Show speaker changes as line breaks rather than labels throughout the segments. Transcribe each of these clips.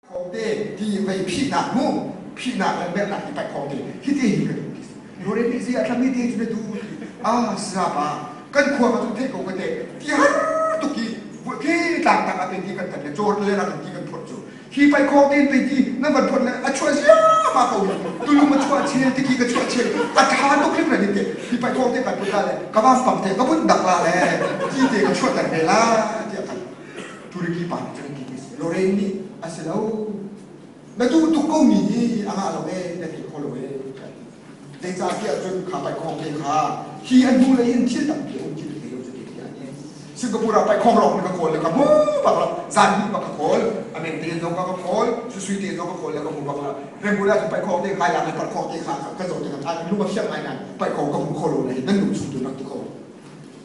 Khawngte ti vei phihnak mu phihnak le merhnak hi paih khawngte hi te hi kan lore mi zi a thlami te cu na du ah sapa kan khua ka cu theih ko ka te ti har tuk i khi tlang tak ah ti kan kan le chor le rak ti kan phot cu hi pai khawng te pe ti nan van phot le a chuah ziama ko hi tulum a chuah chel tiki ka chuah chel a tha tuk hrim ran te hi pai khawng te kan phot la le ka vam pam te ka bun dak la le ti te ka chuah ter ve la ti kan Turki pa nih cun ti si Lorraine nih a si lo na duh tuk ko mi hi a ngah lo ee na thei kho lo ee tiah ti zeicahtiah cun kha paikhawng te kha hi a hnu lei in thil tampi a um ti thei lo cu ti tiah ni Singapore ah paikhawng rawk ka kawl le ka hmu bak lo zan hnih bak ka kawl amen te zong ka ka kawl susui te zong ka kawl le ka hmu bak lo Rangoon ah cun paikhawng te kai lak le parkhawng te kha ka zo te ka tha lung a fiang ngai ngai paikhawng ka hmu kho lo le nan lung chung tu rak ti kho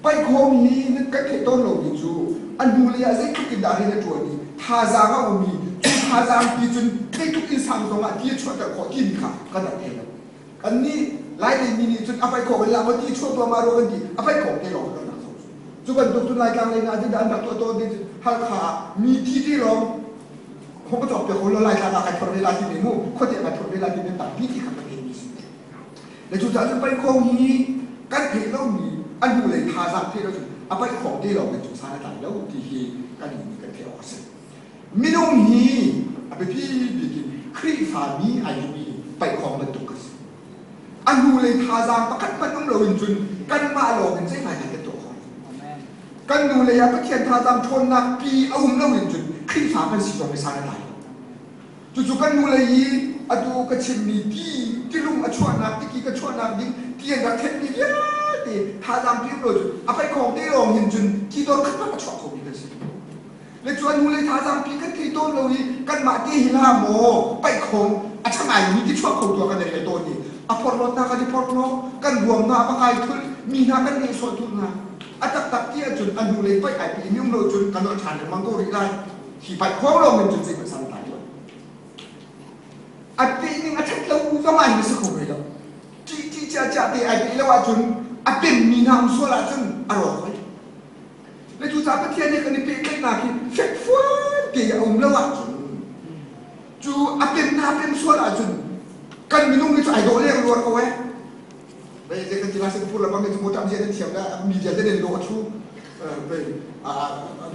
Paihkhawm hi nan kan theih tawn lomi cu a hnulei ah zeitluk in dah rian a ṭuan i thazaang a um i cu thazaang pi cun zeitluk in sang zongah ti a chuahter khawh timi kha kan rak thei lo. Kannih Lailei mi nih cun a paih khawh in lah maw ti chuah tuah ma rua kan ti a paih khawh te lawng kan rak zoh. Cu bantuk cun Laitlang lei hna ah an rak tuah tawn ti Halkha ah mi thi ti lawng hong ka cawk piak ko law Laitlang ah kai phorh ve la ti ve mu khuate ah kai phorh ve la ti ve tampi ti kha kan theihmi si. Le cucaah cun paihkhawng hi kan theih lomi a hnulei thazaang theih lo cun a paihkhawng te lawng in cungsan a tlai lo ti hi kan nih kan theih awk a si. Minung hi a biapi bik in Khrihfami ai timi paihkhawng bantuk kan si. A hnulei thazaang pakhat hmanh um loin cun kanmah lawng in zeihmanh kan tuah khawh. Kan hnulei ah Pathian thazaang ṭhawnnak pi a um loin cun Khrihfa kan si zong hi san a tlai lo. Cucu kan hnulei i atu ka chimmi ti tilung a chuahnak tiki ka chuahnak ding ti an rak thenhmi vialte thazaang pi um lo cun a paikhawng te lawng hin cun ti dor khat a chuah khomi kan si. Le cu a hnulei thazaang pi kan thei tawn lo i kanmah te hi hlah maw paikhawng a ṭha mi ti chuah kho tu ah kan i rel tawn i a phorhlawtnak kan i phorhlaw kan ruam hna va kai thul mi hna kan nehsawh thul hna a taktak ti ahcun a hnulei paih ai pi mi um lo cun kan nolh ṭhan lengmang ko rih lai. Hi paih khawng lawng in cun zeihmanh san tlai lo. A peh ning a ṭhat lo zong ah hin a si kho ve lo. Ṭih ṭih cia cia te ai peh lo ahcun a pemmi hna um sual ahcun a rawk hoi. Le cucaah Pathian nih kan i pehtlaihnak hi fekfuan te a um lo ahcun cu a pem hna pem sual ahcun kan minung hi cu ai dawh leng luar ko eh. Vei zei kan ti la Singapore la bang cu motor am nan thiam la mi vialte nan dawh thu vei a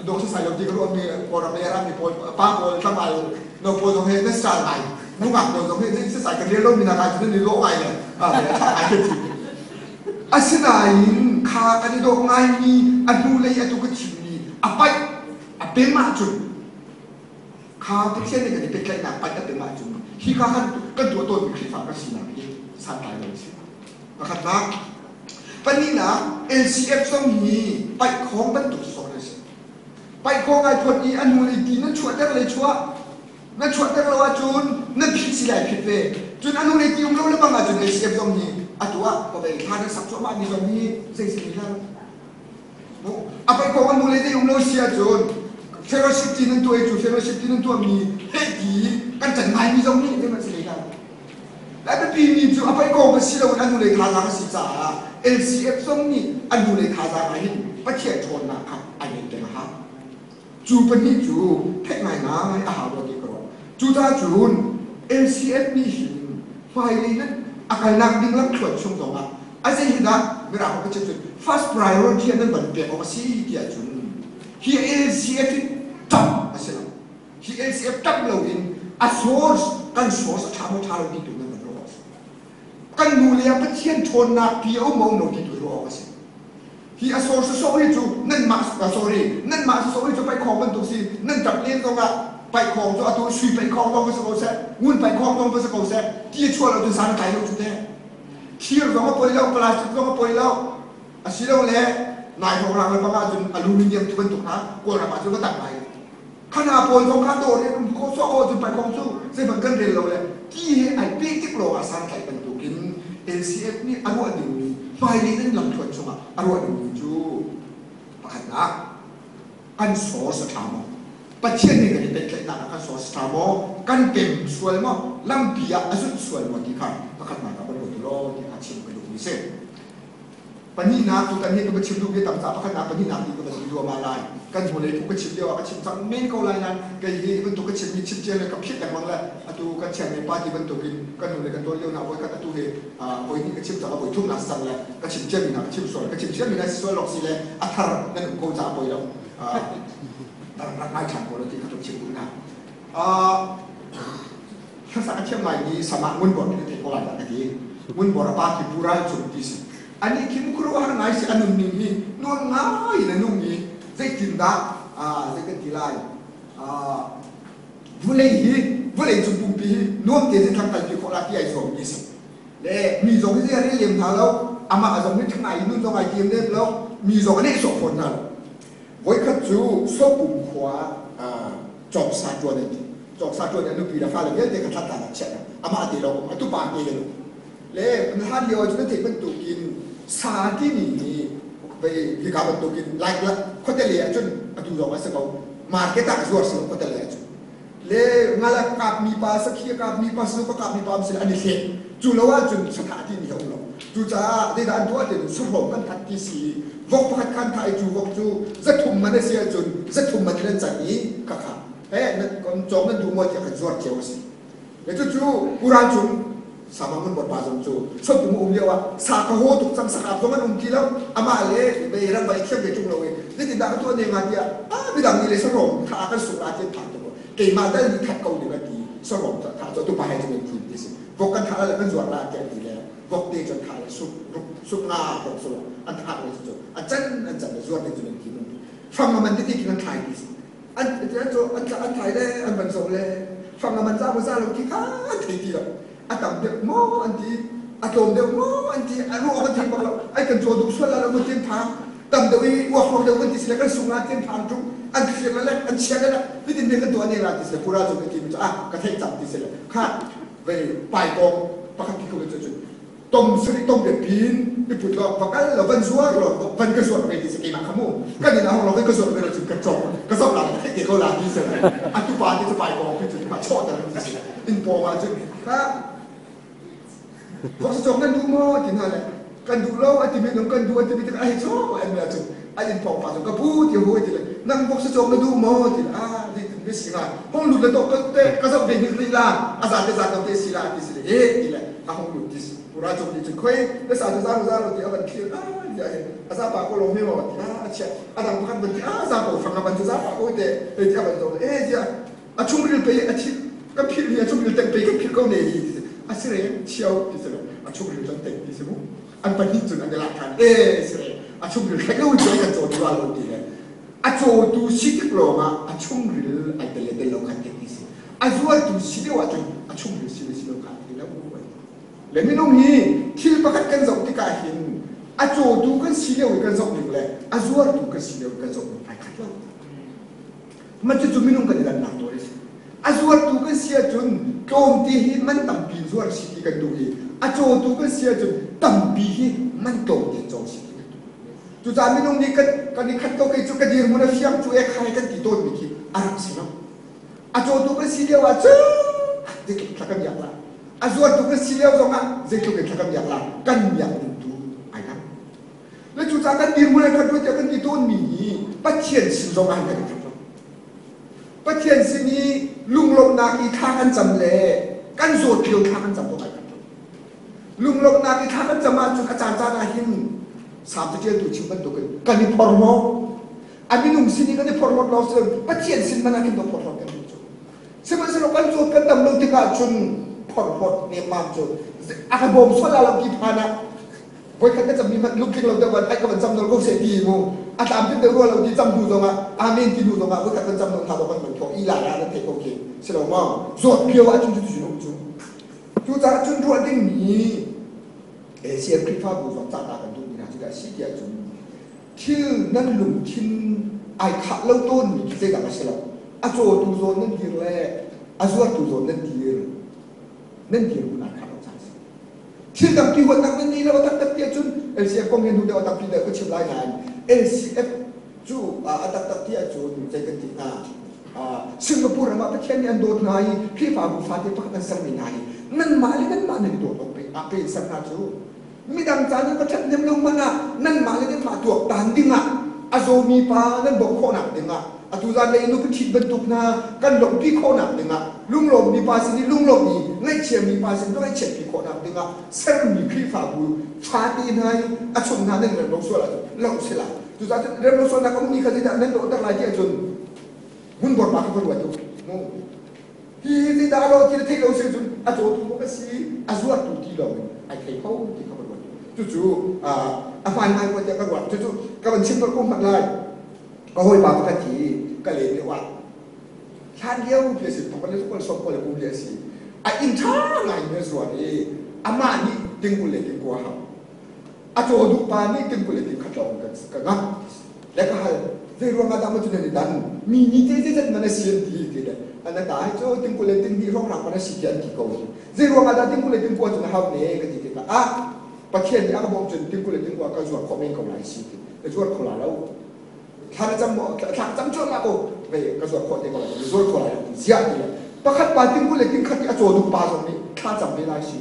dawh sai lo ti ka ruah mi Kawlram le ram mi pawl pa pawl tlangval no pawl zong he nan style ngai nungak pawl zong he zei sai kan rel lo mi na kai cu nan i lawh ngai le tha ngai kan ti asinain kha kan i dawh ngai mi a hnu lei atu ka chim mi a paih a pem ahcun kha Pathian nih kan i pehtlaihnak paih a pem ahcun hi kha kan kan tuah tawnmi Khrihfa kan sinak hi santlai lo a si. Pakhatnak, pahnihnak LCF zong hi paihkhawng bantuk sawh a si. Paihkhawng ai phot i a hnu lei ti nan chuahter lei chuah nan chuahter lo ahcun nan phit si lai phit ve. Cun a hnu lei ti um lo le bang ahcun LCF zong hi atu ah pawei thla nan sak cuahmah mi zong hi zei si hlah. A paihkhawng a hnu lei zei um lo si ahcun fellowship ti nan tuah i cu fellowship ti nan tuahmi heh ti kan can ngaimi zong nih zeihmanh si hlei hlah. A biapimi cu a paih kong si loin a hnulei thazaang a si caah LCF zong nih a hnulei thazaang ah hin Pathian ṭhawnnak kha a ngeih peng a hau. Cu pahnih cu theih ngaingai a hau rua ti ka ruah. Cucaah cun LCF nih hin hmailei nan a kalnak ding lamthluan chung zongah a zei hi dah Mirang ka chim cun first priority ah nan van pek awk a si tiah cun hi LCF hi ṭap a si lo. Hi LCF ṭap loin a source kan source a ṭha maw ṭha lo ti tu nan kan ruah awk a si. Kan nu le ah Pathian ṭhawnnak pi a um maw um lo ti tu ruah awk a si. Hi a source sorry cu nanmah sorry nanmah sorry cu paihkhawng bantuk si nan ṭap len zongah paihkhawng cu atu sui paihkhawng zong va si ko seh ngun paihkhawng zong va si ko seh ti a chuah lo cun san a tlai lo cu teh thir zong a poi lo plastic zong a poi lo asilole nai hrawng le bang ahcun aluminium ti bantuk hna kawlram ahcun va tam ngai Khana pawl zong kha dawr in um khawh sawh khawh cun paikong cu zeihmanh kan rel lo le ti he ai peh tik lawng ah santlaih bantukin LCF nih a ruah dingmi hmailei nan lamthluan chungah a ruah dingmi cu pakhatnak kan source a ṭha maw Pathian nih kan i pehtlaihnak ah kan source a ṭha maw kan pem sual maw lampi ah a zulh sual maw ti kha pakhatnak ah van ruat u law ti kha chim ka duhmi si. Pahnihnak cu kan hi ka va chim duh mi tam ca pakhatnak pahnihnak ti ka va ti duahmah lai. Kan hnulei phu ka chim lio ah ka chim cang men ko lai nain kei hi bantuk ka chimmi chim cia le ka philh lengmang le atu kan chairman party bantukin kan hnulei kan tuan lio hna voikhat atu hi voi hnih ka chim cang voi thumnak sang le ka chim ciami hna ka chim sual ka chim ciami hna si sual lawng si le a thar nan um ko caah poi lo rak ngai ṭhan ko lo ti ka tuk chim duh hna. Hlasak a thiam ngaimi Samah Ngunbor nih na theih ko lai dah ka ti. Ngunbor a pa khi Pu Ral Cung ti si. Anih khi khuaruahhar ngai si a nunning hi nuam ngai in a nung i zeitindah zei kan ti lai vulei hi vulei cung pumpi hi nuam tein thang kalpi khawh la ti ai zuam mi si. Le mi zong hi zei a rel lem hna lo amah zong hi ṭhangai nun zong ai tim lem lo mi zong a nehsawh fawn hna lo. Voikhat cu Sopum khua ah cawksa ṭuan an ti. Cawksa ṭuan i a nupi le fale vialte kha thlatlan ah chiah hna. Amah te lawng um, a tupa te le le hlan lio ah cun na theih bantukin sa timi hi vei hika bantukin lai khuate lei ah cun atu zong a si ko. Market ah zuar si lo khuate lei ah cun. Le ngal a kapmi pa sakhi a kapmi pa sazuk a kapmi pa an si an i hleh cu lo ahcun sathah timi a um lo cucaah zeidah an tuah ti sahrawm kan that ti si vok pakhat khan thah i cu vok cu zathum man a si ahcun zathum man in an can i khakha he nan cawk nan duh maw tiah kan zuar cio a si le cucu Quran chung Sama mun pa zong cu sopum um lio ah sa ka haw tuk cang sakap zong an um ti lo amah le bei ram vai thiam ve tung lo i zeitindah ka tuah ne nga tiah ah midang nih le sarom tha kan sung la tian phan tuk keimah dal nih that ko ding a ti sarom tha cu tu pa he cun ti ti si vok kan thah le kan zuar la tiah ti le vok te cun thah le sup ruk sup nga rok so an thah le cu a can an can le zuar ding cun an ti fang man ti ti kin an thlai ti si an an cu an an thlai le an van zoh le fang man za za lo ti kha an thei ti lo a tam deuh maw an ti a tlawm deuh maw an ti a ruah kan thei bak lo ai kan caw duh sual la lo kan phang tam deuh i uak ruak deuh kan ti sile kan sung la tian phang ṭung an thlir le an chia le hitin me kan tuah ne la ti sile pura cu ka ti mi cu ah ka theih cang ti sile kha vei pai kong pakhat ki ko cu tom sari tom be pin i put lo va kal lo van zuar lo van ka zuar ve ti se keimah khamu kan in ahong lo ka zuar ve lo cun ka cong ka zop la ka theih te ko la ti se atu pa ti cu pai kong pi cu ma chaw ta ti se in pawng ah cun ha vok cawk nan duh maw ti hna le kan duh lo a timi nung kan duh a timi tik ai chaw an me cun an in pawng pa cu ka pu ti hui ti le nang vok cawk na duh maw ti le ah ti ti si nga hong lut le to ka te ka zoh ve hnik rih la a za te za to te si la ti si le he ti le a hong lut ti si pura cung ti cun khoi na sa cu za za lo ti a van thlir ah ti a hin a za pa ko lo hme maw ti ah a chia a dang pakhat van ti ah za ko fang a van cu za pa ko te e ti a van zo e ti a chungril pe a thi ka philh hi a chungril teng pe ka philh ko ne hi ti a si re chiao ti si a chungril cun teng ti si mu an pahnih cun an i lak than e si re a chungril thlek lo in kan caw tu lo ti le a cawtu si tik lawng ah a chungril ai tel le tel lo khan ti si a zualtu si deuh ahcun a chungril si le si lo kha ti lo le minung hi thil pakhat kan zoh tikah hin a cawtu kan si lio i kan zoh ning le a zuartu kan si lio i kan zoh ning ai khat lo Man cucu minung kan i dannak tawn a si. A zuartu kan si ahcun tlawmte hi man tampi in zuar si ti kan duh i a cawtu kan si ahcun tampi hi man tlawmte in caw si ti kan duh. Cucaah minung nih kan kan i khat ko kei cu ka dirhmun a fiang cu e khai kan ti tawnmi khi a rak si lo. A cawtu kan si lio ah cun zeitluk thla kan miak la. A zuartu kan si lio zongah zeitluk in thla kan miak la. Kan miak ning tu ai dang. Le cucaah kan dirhmun le kan tuah kan ti tawnmi hi Pathian sin zong ah kan i khat lo. Pathian sin i lunglawmhnak i thla kan cam le kan zawt lio thla kan cam zong ai khat lo. Lunglawmhnak i thla kan cam ahcun a caan caan ah hin Salm caṭialtu chim bantukin kan i phorhlaw. A minung sin i kan i phorhlawt lawng si lo Pathian sin man ah khin dawh phorhlawt kan duh cu. Sihmanhsehlaw kan zawt kan dam lo tikah cun phorhlawt nemmam cu a ka bawm sual la lo ti phan ah voikhat ka cammi hmanh lungtling lo deuh van ai ka van cam nawl ko seh ti mu a tlamtling deuh rua lo ti cam hnu zongah amen ti hnu zongah voikhat kan cam nawl hna bak kan van thawk i la la nan theih ko khi si lo maw zawt lio ah cun cuti cun um cu cucaah cun ruah dingmi ACM Khrihfabu zong ca ta kan duhmi hna cu dah si tiah cun thil nan lungthin ai khah lo tawnmi khi zeidang a si lo a cawtu zawn nan dir le a zuartu zawn nan dir nan dirhmun ai khah lo caan si Thil tampi huatnak nan ngei lo a taktak ti ahcun LCF kong hi hnu deuh a tampi deuh ka chim lai nain LCF cu a taktak ti ahcun zei kan ti hnga Singapore ram ah Pathian nih an dawt hna i Khrihfabu fate pakhat an sermi hna hi nanmah le nanmah nan i dawt awk pe ah pe in ser hna cu. Midang ca nan va ṭhathnem lo hmanh ah nanmah le nanmah tuaktan dingah a zawmi pa nan bawmh khawhnak dingah atu zanlei nupi ṭhit bantuk hna kan lawmhpi khawhnak dingah lunglawmmi pa sin i lunglawmh i ngaihchiami pa sin ngaihchiatpi khawhnak dingah sermi Khrihfabu fate hna i a chung hna nan rem lo sual ahcun loh si lai. Cucaah cun rem lo sualnak a ummi kha zeidah nan lawhter lai ti ahcun hmunbor pa kha va ruat u. Mu. Hi zeidah a lawh ti na theih lo si cun a cawtu maw ka si a zuartu ti lawng in ai thei kho ti kha va ruat. Cucu a hmaan ngai rua tiah ka ruat. Cucu ka van chim ko hmanh lai. Ka hawipa pakhat hi ka len lio ah hlan lio pi a si thong le kol som kol le kum li a si. A inn ṭha ngai in a zuar i amah nih tingkul le tingkua hau. A caw duh pa nih tingkul le tingkhat lawng ka ngah. Le ka hal zei ruang ah dah maw cu nan i dan mi ni te zeizat man a si an ti ti le an ta hi cu tingkul le tinghnih hrawng man a si ti an ti ko zei ruang ah dah tingkul le tingkua cu na hau ne ka ti tikah ah Pathian nih a ka bawmh cun tingkul le tingkua ka zuar khawh men ko lai si ti ka zuar kho la lo thla na cam maw thla cam cuahmah ko vei ka zuar khawh te ko lai ka zuar khawh lai ti ziah ti le pakhat pa tingkul le tingkhat i a caw duh pa zong nih thla cam ve lai si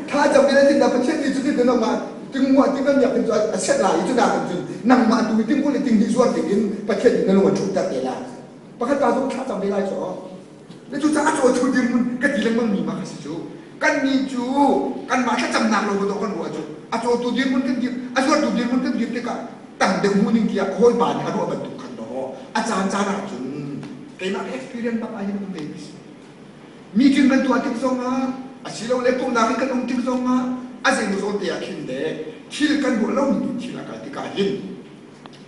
thla cam ve lai tin Pathian nih cu ti nangmah tingmuah ting kan miak tin cu a set lai i cu nakin cun nangmah tu i tingkul le tinghnih zuar ding in Pathian nih na lung a ṭhumter te lai pakhat pa zong thla cam ve lai cu na cu caah cu thu dirhmun ka ti lengmang mi ma kha si cu kannih cu kanmah thlacamnak lo dawh kan ruah cu a cawtu dirhmun kan dir a zuartu dirhmun kan dir tikah tam deuh hmu ning tiah hawipa nih a ruah bantuk khan dawh a caan caan ah cun keimah ka experience bak ah hin um ve mi si meeting kan tuah tik zongah asilole pumhnak i kan um tik zongah a zeimaw zawn te ah khin le thil kan ruah lo ning in thil a kal tikah hin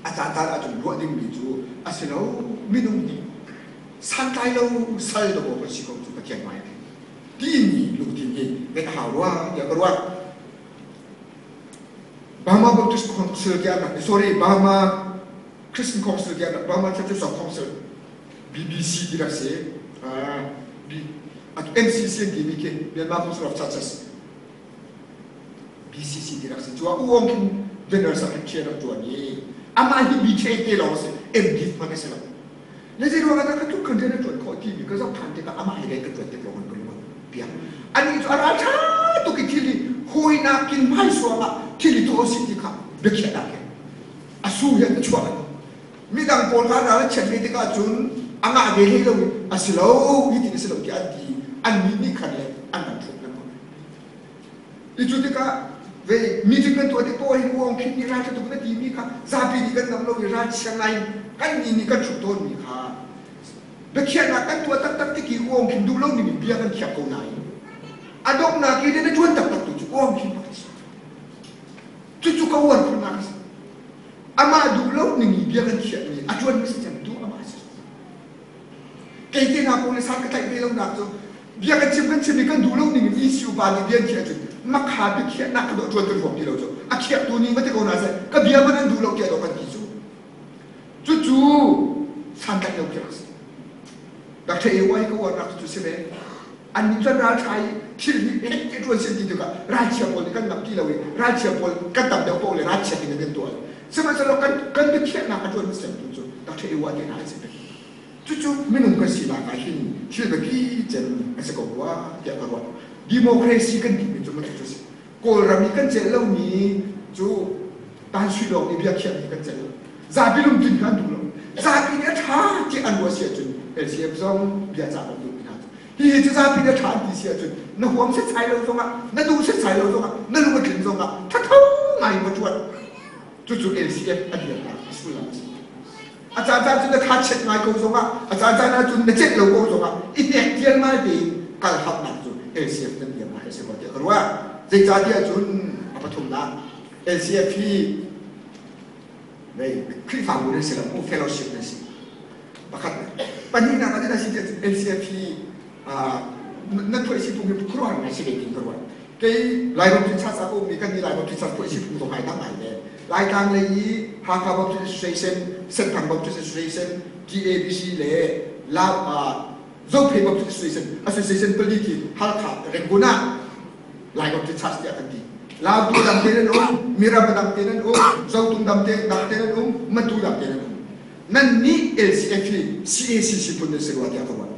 a caan caan ahcun ruah dingmi cu a si lo minung nih santlai lo sal dawh kan si ko cu Pathian hmai ah timi lungthin hi ngeih a hau rua tiah ka ruah. Burma Baptist Council tiah an rak sorry Burma Christian Council tiah an Burma Churches of Council BBC ti rak si MCC an timi khi Myanmar Council of Churches BCC ti rak si cu ah U Aung Khin General Secretary rak ṭuan i amah hi BK te lawng si MD hmanh a si lo le zei ruang ah dah ka tluk khan rian a ṭuan khawh timi ka zoh ṭhan tikah amah he rian ka ṭuan tik lawng in ka lung a piang anih cu a ral ṭha tuk i thil hi hawinak in hmaisuang ah thil i tuah usih ti kha biakhiahnak he a su he a chuah midang pawl kha ral a chiat ve tikah cun a ngah ve hlei lo i a si lo hi tin a si lo tiah an ti annih nih khan le an rak ṭhut lengmang I cu tikah ve meeting kan tuah tik paoh hin uang khin nih ralṭha tuk na timi kha zapi nih kan ngam lo i ralchia ngai kan nih nih kan hrut tawnmi kha biakhiahnak kan tuah taktak tik i uang khin duh lo ning in bia kan khiak ko nain a donghnak i rian a ṭuan taktak tu cu uang khin bak a si. Cucu ka uar khunnak a si. Amah duh lo ning i bia kan khiahmi a ṭuan hmasa cemtu amah a si. Kei te hna pawl nih san ka tlaih ve lonak cu bia kan chim kan chim i kan duh lo ning in ECU pa nih bia an khiah cun makha biakhiahnak ka dawh ṭuan kan huam ti lo cu a khiaktu nih va ti ko hna seh ka bia man an duh lo tiah dawh kan ti cu cucu santlaih lo khi rak si Dr. AY hi ka uarnak cu si ve an nih cun ralṭha i thil hi hek ti ṭuan sin ti tikah ralchia pawl nih kan ngam ti lo i ralchia pawl kan tam deuh paoh le ralchia ding in kan tuah sihmanhsehlaw kan kan biakhiahnak a ṭuan hmasatu cu Dr. AY te hna an si ve Cucu minung kan sinak ah hin thil biapi cem a si ko rua tiah ka ruah. Democracy kan timi cu cucu a si. Kawlram i kan celh lomi cu Tan Sui lawng nih bia khiahmi kan celh lo. Zapi lungthin kha an duh lo. Zapi nih a ṭha ti an ruah si ahcun LCF zong bia cah bantuk hna cu. Hihi cu zapi nih a ṭha an ti si ahcun na huam setsai lo zongah, na duh setsai lo zongah, na lung a tlin zongah thatho ngai in va ṭuan. Cucu LCF a dirnak a sullam a si. A caancaan cu na tha chiat ngai ko zongah, a caancaan ahcun na celh lo ko zongah i hnek tialmal tein kal hamnak cu LCF nan biaknak a si rua tiah ka ruah. Zeicahtiah cun a pathumnak LCF hi Khrihfabu nan si lo, fellowship nan si. Pakhat pahnihnak ah si tiah LCF hi nan thuai si phung hi khuaruahhar ngai si ve tin ka ruah. Kei Lairam Church ah ka ummi kan nih Lairam Church thuai si phung zong ai dang ngai ve. Laitlang lei i Hakha Baptist Association, Senthang Baptist Association, TABC le La Zophei Baptist Association, Association pali khi Halkha Rangoon ah Lai Baptist Church tiah kan ti. Lautu dang te nan um, Miram dang te nan um, Zotung dang te dang te nan um, Matu dang te nan um. Nan nih LCF hi CACC phun nan si rua tiah ka ruah.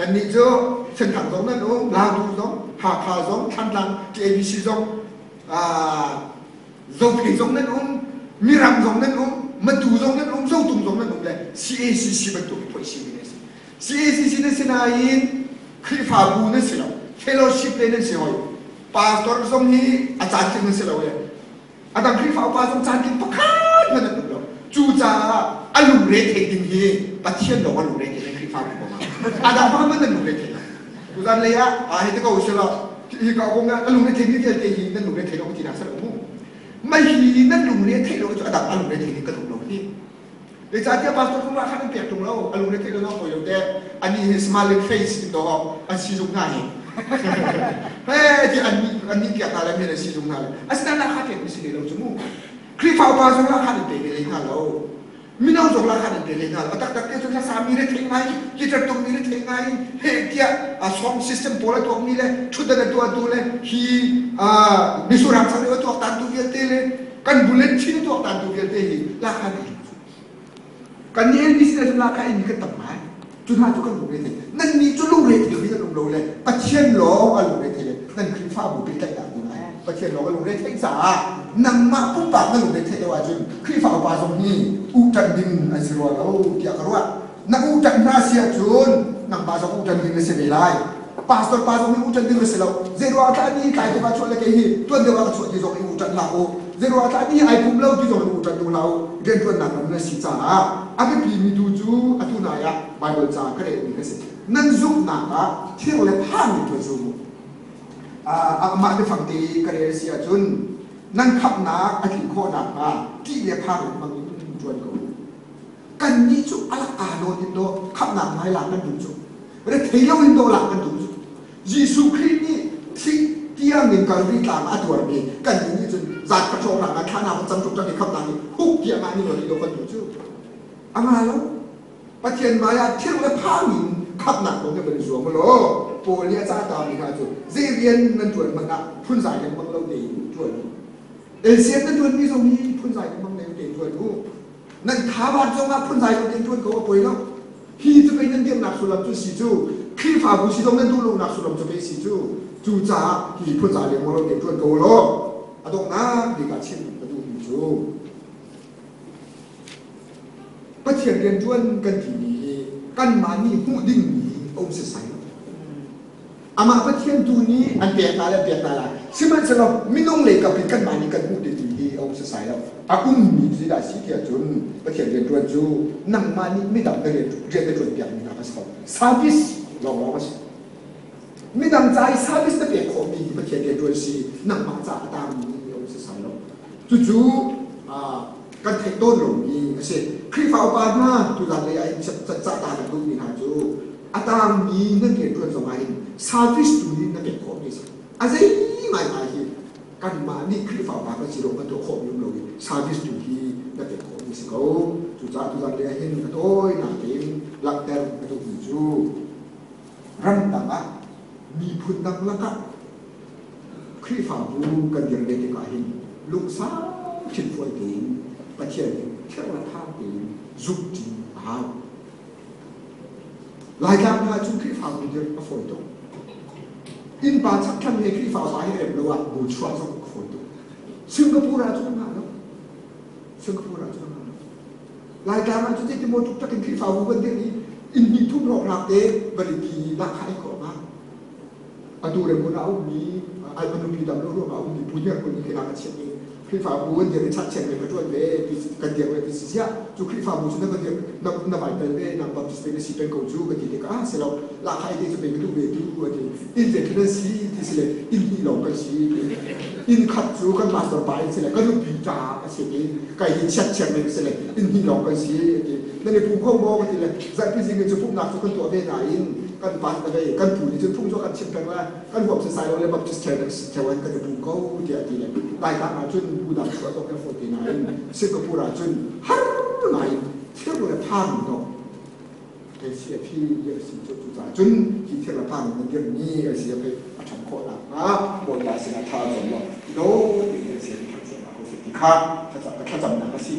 Nannih cu Senthang zong nan um, Lautu zong, Hakha zong, Thantlang, TABC zong. Zophei zong nan um, Mirang zong nan um, Matu zong nan um, Zotung zong nan um le CACC bantuk hi phoih simi nan si. CACC nan si nain Khrihfabu nan si lo, fellowship le nan si hoi. Pastor zong hi a caan tling nan si lo e. A dang Khrihfa upa zong caan tling pakhat hmanh an um lo. Cucaah a lungre thei ding hi Pathian lawng a lungre thei ding Khrihfabu kong ah. A dang pakhat hmanh nan lungre thei lo. Tuzan lei ah aa hi te ko sila hi ka kong a lungre thei mi vialte hi nan lungre thei lo ti nak sal mu. Mai hi nan lungre thei lo cu a dang a lungre thei ding kan um lo hi. Zeicahtiah pastor tung lah khan an pek tung lo, a lungre thei lo zong poi lo te. Ani hi smiling face in dawh an si zung hna hi. He ti an an nih piak hna le mi an si zung hna le. Asinain lah kha pek mi si ve lo cu mu. Khrihfa upa zong lah khan an pe ve hlei hna lo. Mino zong lah khan an pe hlei hna lo. A taktak te cu hlasa mi le thei ngai, guitar tum mi le thei ngai, he tiah a song system pawl a tuak mi le thutdan a tuahtu le hi misurang sang a tuak tan tu vialte le kan bullet thin tuaktantu vialte hi lakha nih kan nih LBC le lakha in kan tam ngai cu hna cu kan lungre thei nan nih cu lungre thei mi nan um lo le Pathian lawng a lungre thei le nan Khrihfabu pehtlaihnak ding ah Pathian lawng a lungre theih caah nangmah pumpak na lungre theih lo ahcun Khrihfa upa zong hi uhṭanh ding an si rua lo tiah ka ruah na uhṭanh hna si ahcun nangmah zong uhṭanh ding na si ve lai Pastor pa zong hi uṭan ding a si lo. Zeiruang ah ni tlai tuk ah chuah le kei hi tuan deuh ah ka chuah ti zong i uṭan hlah u. Zeiruang ah ni ai pum lo ti zong in uṭan duh hlah u. Rianṭuannak ram na si caah a biapi mi tu cu atu nai ah Bible ca ka relmi ka si. Nan zumhnak ah thir le phang in ṭuan zum u. Amah biafang te i ka rel si ahcun nan khamhnak a tlin khawh nakhnga ṭih le phang in hmang in ṭuan ko u. Kannih cu a lak aa nawn in dawh khamhnak ngai lak kan duh cu. Rethei lo in dawh kan duh cu. Jesuh Khrih nih thih tiang in Kalvari tlang ah a tuarmi kannih nih cun zat ka ṭhawng nak ah thla kan cam tuk ṭang i khamnak nih huk tiah mah nih lo kan duh cu. A nga lo. Pathian hmai ah thir le phang in khamnak kong hi van i zuam law Paul nih a ca taami hna cu zei rian nan ṭuan hmanh ah phunzai lengmang lo tein ṭuan u. LCM nan ṭuanmi zong hi phunzai lengmang lo tein ṭuan u. Nan thabaat zong ah phunzai lo tein ṭuan ko a poi lo. Hi cu pei nan dirnak sullam cu si cu Khrihfabu si zong nan duh lonak sullam cu pei si cu cucaah hi phunzai lengmang lo tein ṭuan ko law a donghnak bik ah chim ka duhmi cu Pathian rianṭuan kan timi hi kanmah nih hmuh dingmi a um setsai lo. Amah Pathian tu nih an pek hna le an pek hna lai. Sihmanhsehlaw minung lei kap in kanmah nih kan hmuh dingmi hi a um setsai lo. A ummi cu zeidah a si tiah cun Pathian rianṭuan cu nangmah nih midang na rian rian na ṭuanpiakmi hna kha si ko. Service lawnglawng a si. Midang ca i service na pek khawhmi hi Pathian rianṭuan si nangmah ca a tangmi a um setsai lo. Cucu kan theih tawn lomi a si. Khrihfa upa hna tuzan lei ah hin ca ta kan duhmi hna cu a tangmi nan rianṭuan zong ah hin service tu nih na pek khawhmi a si. A zei ngaingai hi kanmah nih Khrihfa upa kan si lo kan tuah khawhmi um lo i service tu hi na pek khawhmi a si ko. Cucaah tuzan lei ah hin a tawinak tein langhter ka duhmi cu ramdang ah miphun dang lakah Khrihfabu kan dir ve tikah hin lungsau thinfual tein Pathian hi kherh le thang tein zumhṭi a hau. Laitlang hna cu Khrihfabu dir a fawi tuk. Innpa chakthlang he Khrihfa upa he rem lo ah bu chuah zong a fawi tuk. Singapore ah cun a ngah lo. Singapore ah cun a ngah lo. Laitlang ah cun zeiti maw tuk takin Khrihfabu kan dir i inn hnih thum hrawkhrang te van i ti lahkhah i khawh hnga. Atu le hmun ah a ummi a nupi dam lo ruangah a ummi pu hniar kun nih a chimh i Khrihfabu an dir i chatchiat ve ka ṭuan ve ti kan dir ve ti si ziah cu Khrihfabu cu na va dir na na vai tel ve nang Baptist ve na si peng ko cu ka ti tikah ah si lo lahkhah te cu pei ka duh ve tu a ti inn ve khin an si ti si le inn hnih lawng kan si ti inn khat cu kan pastor pa in si le ka nupi ca a si ti kai hi chiatchiat ve si le inn hnih lawng kan si a ti nan i pum kho maw ka ti le zarhpi zing in cu pumhnak cu kan tuah ve nain kan pa na vei kan pu nih cun phung cu kan chim peng le kan huam setsai lo le Baptist theo in kan i pum ko tiah ti le Laitlang ah cun bu dang chuah zong kan fawi te nain Singapore ah cun har ngai in thir le phang dawh LCF hi si cu cucaah cun hi thir le phang na dirmi LCF hi a ṭhan khawh nakhnga Bawipa sinah tha cam law do ti LCF hi ṭhan khawh ti kha thlacamnak a si.